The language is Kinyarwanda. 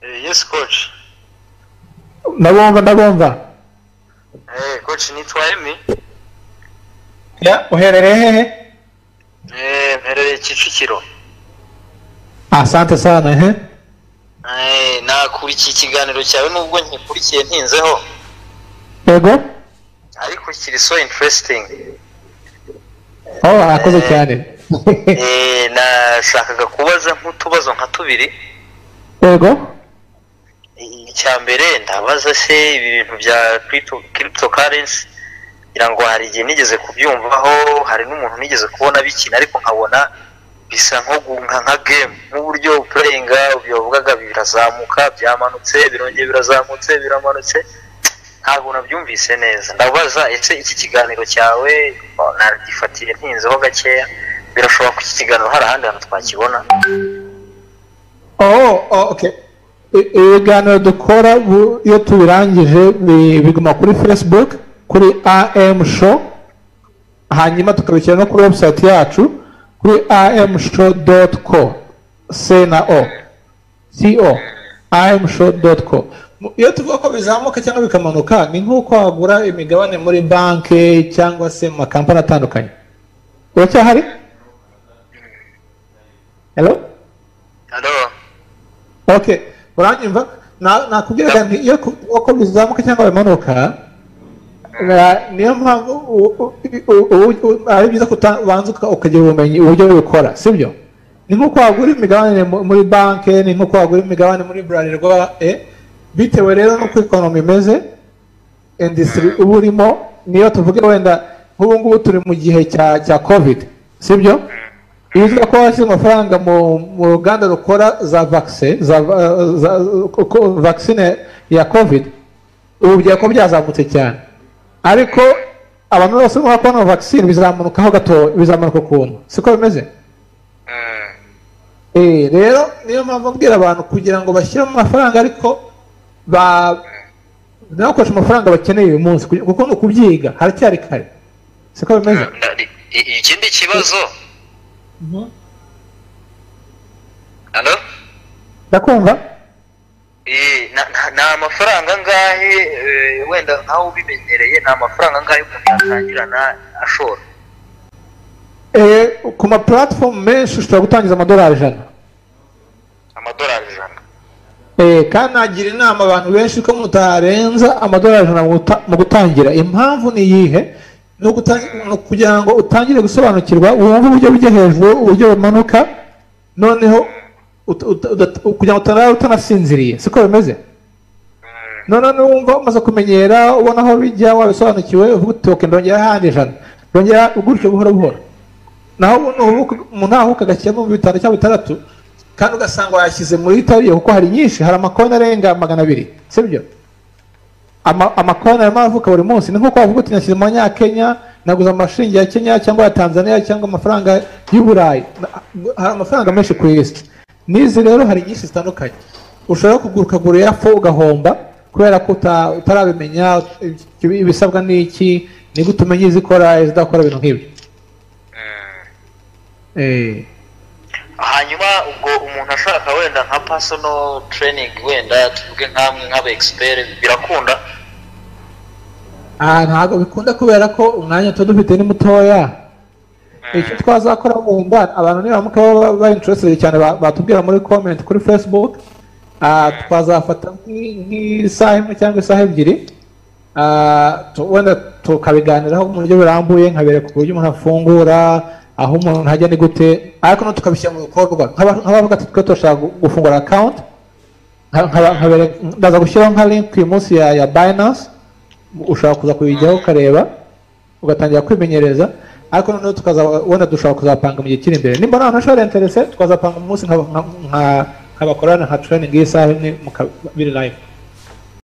Yes, coach. Ndabumva, ndabumva. Coach, nitwa Emi. Ya, uherereye hehe? Mperereye Kicukiro. Asante sana, ehe. Nakurikiye ikiganiro cyawe, nubwo nkikurikiye ntinzeho, ariko kiri so interesting. Oh, arakoze cyane. Nashakaga kubaza nk'utubazo nka tubiri. Icya mbere ndabaza se, ibi bintu bya cryptocurrency, ngira ngo hari igihe nigeze kubyumvaho, hari n'umuntu nigeze kubona bikina, ariko nkabona bisa nko nka game, nk'uburyo playinga bavugaga, birazamuka, byamanutse, birongeye birazamutse, biramanutse, ntabwo nabyumvise neza. Ndabaza ese iki kiganiro cyawe, oh, nagifatiye ntinzeho gakeya, birashoboka ko iki kiganiro hari ahandi hantu twakibona? Oh, okay. Ibiganiro dukora iyo tubirangije biguma kuri Facebook kuri AM Show, hanyuma tukabishyira no kuri website yacu kuri amshow.co, c na o, co, amshow.co. Iyo tuvuga ko bizamuka cyangwa bikamanuka, ni nk'uko wagura imigabane muri banki cyangwa se mu makampani atandukanye. Uracyahari? Hello? Hello. Okay, uranyumva? Nakubwiraga nti iyo ko bizamuka cyangwa bimanuka, niyo mpamvu ari byiza ko ubanza ukagira ubumenyi uburyo bikora, sibyo? Ni nk'uko wagura imigabane muri banki, ni nk'uko wagura imigabane muri Bralirwa, bitewe rero n'uko economy imeze, industry uba urimo. Niyo tuvuge wenda nk'ubu ngubu turi mu gihe cya COVID, sibyo? Iyo uzi ko washyize amafaranga mu ruganda rukora za vaccine, za vaccine ya COVID, ubu byaba ko byazamutse cyane, ariko abantu bose barimo kubona vaccine, bizamanukaho gato, bizamanuka ukuntu, siko bimeze? Rero niyo mpamvu mbwira abantu kugira ngo bashyiremo amafaranga, ariko ba ntibakoreshe amafaranga bakeneye uyu munsi, kuko ni ukubyiga, haracyari kare, siko bimeze? Ikindi kibazo. Hello? Ndakumva. Ni amafaranga angahe, wenda nkaho ubimenyereye, ni amafaranga angahe umuntu yatangirana ashora? Ku ma platform menshi ushobora gutangiza amadolari 100. Amadolari 100. Kandi nagira inama abantu benshi ko mutarenza amadolari 100 mu gutangira. Impamvu ni iyihe? Ni ukugira ngo utangire gusobanukirwa, wumve uburyo bijya hejuru, uburyo bimanuka, noneho kugira ngo utarara utanasinziriye, siko bimeze? Noneho niwumva umaze kumenyera, ubona aho bijya, wabisobanukiwe, uvuga uti: "Okay, ndongera ahandi 100," ndongera gutyo buhoro buhoro. Naho ubu umuntu ahuka agashyiramo 5000 cyangwa 6000, kandi ugasanga wayashyize muri tariyo, kuko hari nyinshi, hari amakonti arenga 200, sibyo? Amakonti arimo aravuka buri munsi. Ni nk'uko wavuga uti: "Nashyize mu manyakenya, naguze amashiringi ya Kenya cyangwa ya Tanzania cyangwa amafaranga y'u Burayi." Hari amafaranga menshi ku isi. N'izi rero hari nyinshi zitandukanye. Ushobora kugura, ukagura iyapfa, ugahomba kubera ko utarabimenya ibisabwa ni iki, ni gute umenya izikora, izidakora, ibintu nk'ibyo. Hanyuma ubwo umuntu ashaka wenda nka personal training, wenda tuvuge nkamwe nk'aba expert, birakunda? Ah, ntabwo bikunda kubera ko umwanya tuba dufite ni mutoya. Icyo twazakora wenda, abantu nibaramuka baba bari interested cyane, batubwira muri comment kuri Facebook, twazafata nk'isaha imwe cyangwa isaha 2, wenda tukabiganiraho mu buryo burambuye, nkabereka uburyo umuntu afungura, aho umuntu ajya ni gute, ariko no tukabishyira mu bikorwa. Nk'abavuga ati: "Twe turashaka gufungura account," ndaza gushyiraho nka link uyu munsi ya Binance, ushobora kuza kuyijyaho ukareba, ugatangira kwimenyereza. Ariko noneho tukaza wenda dushobora kuzapanga mu gihe kiri imbere, nimba nta hantu intéressé, twazapanga umunsi nkabakorana nka training y'isaha imwe biri live.